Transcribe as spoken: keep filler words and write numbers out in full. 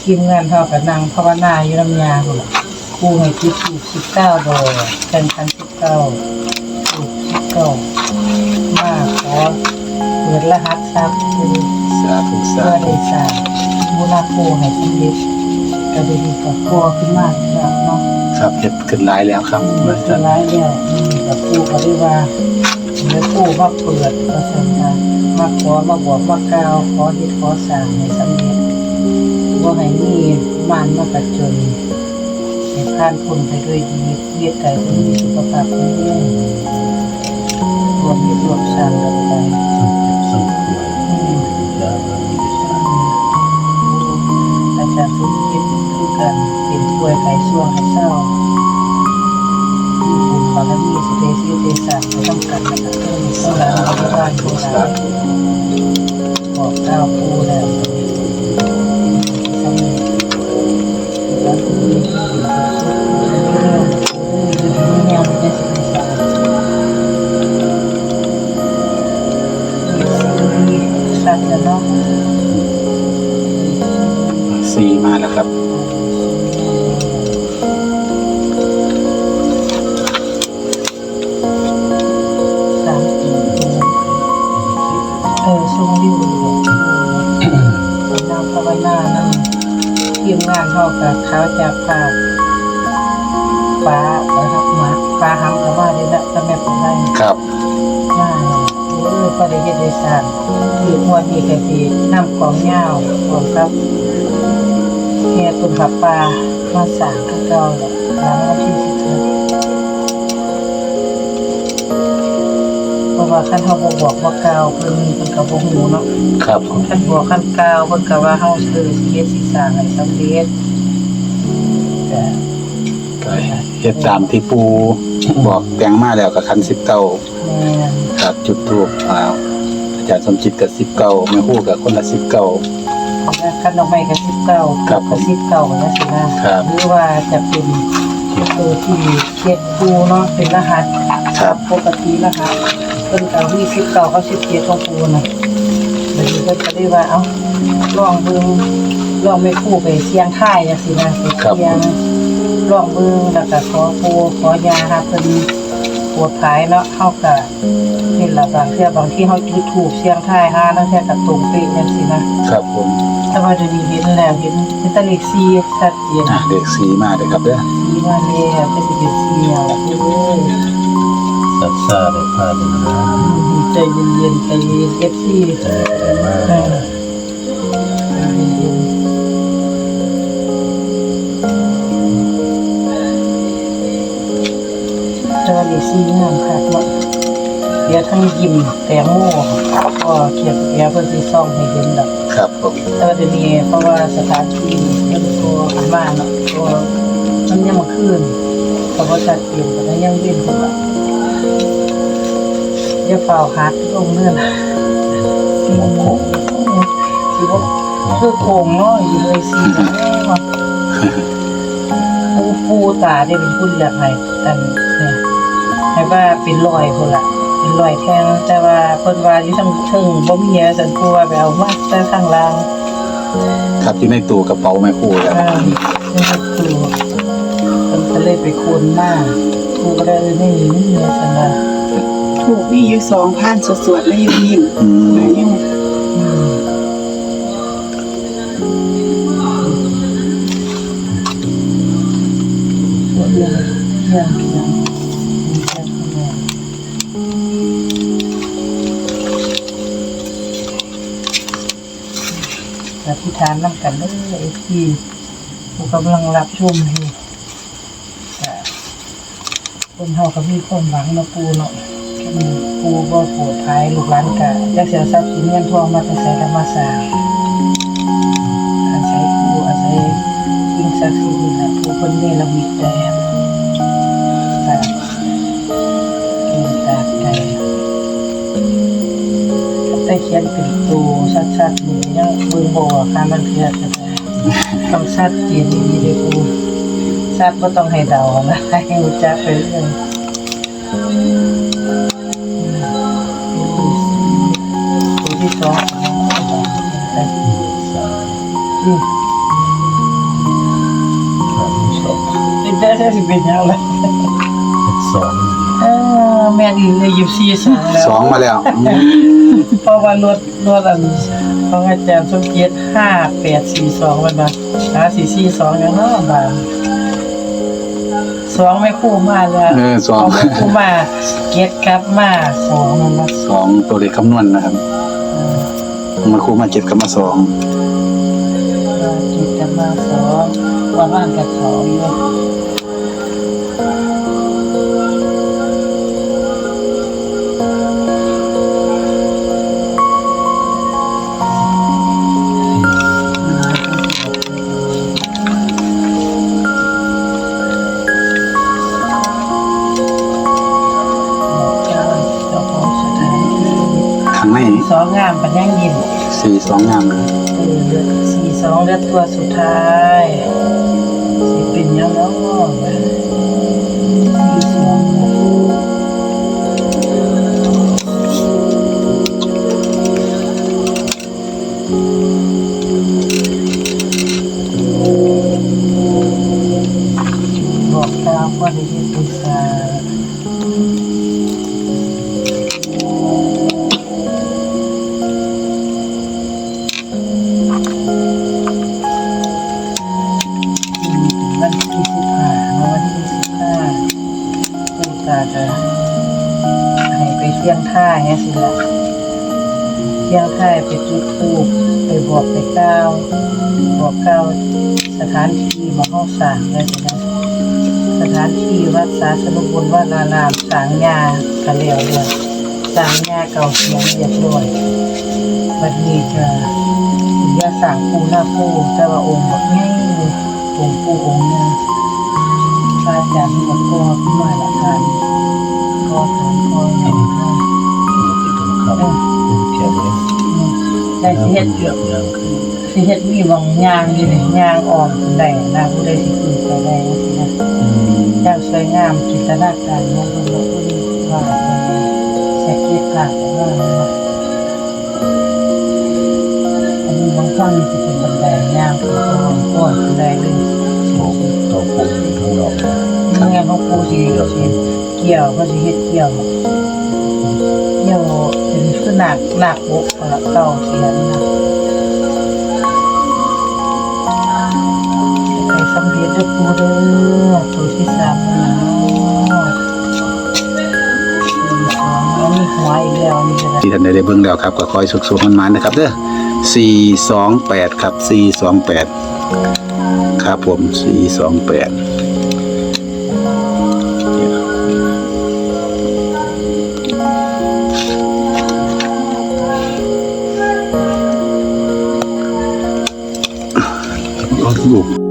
ทีมงานเฮาก็นั่งภาวนาอยู่นำย่าพู้นล่ะ ปู่ให้จุดธูปสิบเก้าดอก แข่งขันสิบเก้า ธูปสิบเก้า มาขอเปิดรหัสทรัพย์ปู่ สาธุ สาธุ เพื่อได้สร้างมูลนาปู่ให้สำเร็จ ก็ได้ดีกับพ่อขึ้นมาแล้วเนาะ ครับ เฮ็ดขึ้นหลายแล้วครับ อืม เฮ็ดขึ้นหลายแล้ว อืม กับปู่ก็ได้ว่า เดี๋ยวปู่มาเปิด ว่าซั่นนะ มาขอ มาบอก มากล่าว ขอเฮ็ดขอสร้างให้สำเร็จ บ่ให้มีมารมาผจญ ให้ผ่านพ้นไปด้วยดี เฮ็ดให้เพิ่นมีสุขภาพแข็งแรง ร่วมเฮ็ดร่วมสร้างกันไป อืม อาจารย์สมจิตคือกัน เป็นป่วยไข้ช่วงให้เศร้า มีบุญบารมีสิได้ซื้อได้สร้างไปนำกันนะคะ ทั้งลูกทั้งหลาน ทั้งบ้านทั้งหลาน บอกกล่าวปู่แล้ว สำเร็จ แล้วปู่ได้ยินปู่สุขปู่ได้เริ่มปู่ได้ยินปู่แนวได้สิได้สร้าง สี่ สี่มาแล้วครับ สาม สี่ เออ ส่งวิวเลย นางภาวนานำ ทีมงานเฮาก็ขาวจากผ้า ฟ้าประทับมา ฟ้าหำเข้ามาเลยละ ก็แม่ปองได้ ครับ มา เออ พอได้เฮ็ดได้สร้าง อีกงวดนี้ก็สินำกลองยาว พร้อมกับแห่ต้นผ้าป่ามาสร้างคือเก่าแหละ หลังวันที่สิบหก เพราะว่าคันเฮาบ่บอกบ่กล่าวเพิ่น เพิ่นก็บ่ฮู้เนาะ ครับผม คันบอกคันกล่าวเพิ่นก็ว่าเฮา เออ สิเฮ็ดสิสร้างให้สำเร็จ ก็ ก็เฮ็ดตามที่ปู่บอกแต่งมาแล้วก็ขันสิบเก้า แม่น ครับ จุดธูป อ่า อาจารย์สมจิตก็สิบเก้า แม่ครูก็คนละสิบเก้า แล้วขันดอกไม้ก็สิบเก้า ครับ ก็สิบเก้าจังซี่นะ ครับ หรือว่าจะเป็นตัวที่เจ็ดคู่เนาะ เป็นรหัส ครับ ปกติรหัส เพิ่นก็มีสิบเก้ากับสิบเจ็ดของปู่น่ะ บัดนี้เพิ่นก็เลยว่า เอ้า ลองเบิ่ง ลองแม่ครูไปเสี่ยงทายจังซี่นะ ไป ครับ เสี่ยง ลองเบิ่ง แล้วก็ขอปู่ขอย่าหาเพิ่นโปรดปรานเนาะ เฮาก็ นี่ล่ะ บางเทื่อบางทีเฮาจุดธูปเสี่ยงทายหาลางเทื่อก็ตรงเป๊ะจังซี่นะ ครับผม แต่ว่าเดี๋ยวนี้เห็นแล้ว เห็น เห็นแต่เลขสี่ชัดเจน อ่ะ เลขสี่มาเลยครับเด้อ สี่มาแล้ว จะสิเป็นสี่หยังล่ะเด้อ ซับซ่าได้พาดนะ อืม ใจเย็นๆ ใจเย็น เอฟซี ใจเย็นมาก เออ ใจเย็นๆ แต่ว่าเลขสี่งามคักเนาะ เดี๋ยวทั้งยิ้มแตงโม ก็เขียนเดี๋ยวเพิ่นสิส่องให้เห็นดอก ครับผม แต่ว่าเดี๋ยวนี้เพราะว่าสถานที่มันก็อันมาเนาะ ก็มันยังบ่คืน ก็บ่ชัดเจน ก็ยังเว้นอยู่ดอก อย่าฟ้าวหักลงเด้อล่ะ สิบ่ คือโค้งเนาะ อยู่เลยสิเนาะ ปู่ ปู่ตาเด้เป็นผู้เลือกให้ อันเนี่ย ให้ว่าเป็นร้อยพุ้นล่ะ เป็นร้อยแท่ง แต่ว่าเพิ่นว่าอยู่ทางเทิงบ่มีว่าซั่น ปู่ว่าไปเอามาแต่ทางล่าง ครับ อยู่ในตู้กระเป๋าแม่ครูแล้ว อ่า อยู่ในตู้ เพิ่นก็เลยไปค้นมา ปู่ก็เลย เออ ในนี้มีว่าซั่นว่า ธูปมีอยู่สองพัน สวดๆ แล้วอยู่นี่ อืม อืม อธิษฐานนำกันเด้อ เอฟซี ผู้กำลังรับชมอยู่ ก็ คนเฮาก็มีความหวังเนาะปู่เนาะ อืม ปู่บ่โปรดภัย ลูกหลานก็จักสิเอาทรัพย์สินเงินทองมาแต่ไสละมาสร้าง อาศัยปู่อาศัยสิ่งศักดิ์สิทธิ์นี่แหละ ผู้เพิ่นเนรมิตได้ ตราบ เออ ตราบใด แต่เขียนเป็นตัวชัดๆนี่ยังเบิ่งบ่ออก หาลางเทื่อก็ได้ ต้องชัดเจนอีหลีเด้อปู่ ชัดบ่ต้องให้เดานะ ให้รู้จักไปเรื่อย ตัวที่สอง อืม จะสิเป็นหยังล่ะ สอง เออ แม่นอีหลีเลย ยี่สิบสี่ สองแล้ว สองมาแล้ว อืม เพราะว่ารถ รถอันของอาจารย์สมเกียรติ ห้าแปดสี่สอง มันมาหา สี่สี่สอง อย่างเนาะบาด สองแม่ครูมาแล้ว เออ สอง เอาแม่ครูมา เจ็ดกลับมา สอง มันมา สอง ตัวเลขคำนวณนะครับ เออ แม่ครูมา เจ็ดกลับมา สอง เออ เจ็ดกลับมา สอง วันว่างกับเขาอยู่ ข้างใน สองงามปานยังยิ้ม สี่สองงาม เออ เหลือ สี่สอง เหลือตัวสุดท้าย สิเป็นหยังเนาะ สี่สอง บอกกล่าวว่าได้เฮ็ดบุญสร้าง อืม วันที่สิบห้าเนาะ วันที่สิบห้า เพิ่นก็จะให้ไปเสี่ยงทายจั่งซี้ล่ะ เสี่ยงทาย ไปจุดธูป ไปบอกไปกล่าว บอกกล่าวสถานที่หม่องเฮาสร้างไว้จั่งซี้นะ สถานที่วัดศาสนบุญวราราม สร้างญาก็แล้วแล้ว สร้างญาเก่าเสียงเรียบร้อย บัดนี้ก็เหลือสร้างปู่นาปู่ แต่ว่าองค์บักใหญ่เลย องค์ปู่องค์ย่า พระอาจารย์นี่ก็ขอมาละทาน ขอทานขอหยังมา ครับ เออ เขียนเลย ได้สิเฮ็ด เกือบยังคือ สิเฮ็ดมีหม่องย่างอยู่นี่ ย่างอ้อมได้นะ ผู้ใดสิขึ้นไปได้จั่งซี้นะ อืม อย่างสวยงาม จินตนาการของเพิ่นว่าเพิ่นว่าสะเก็ดภาพออกมาแม่นบ่ อันนี้บางครั้งนี่สิเป็นบันไดย่างขึ้นไปบนโคนบันไดเลย โอ้ ตัวปูนอยู่ข้างนอก นี่ไง พวกปูสิ เกี่ยว สิเกี่ยว เขาสิเฮ็ดเกี่ยว เกี่ยวเป็นคือหนัก หนักบก เก่าเสียงนะ ให้สำเร็จเด้อปู่เด้อ ตัวที่สามแล้วนะเนาะ สี่สอง แล้วมีหัวอีกแล้วนี่ก็ได้ ที่ท่านได้เบิ่งแล้วครับ ก็ขอให้สุขๆ มันๆ นะครับเด้อ สี่สองแปด ครับ สี่สองแปด ครับผม สี่สองแปด ลูก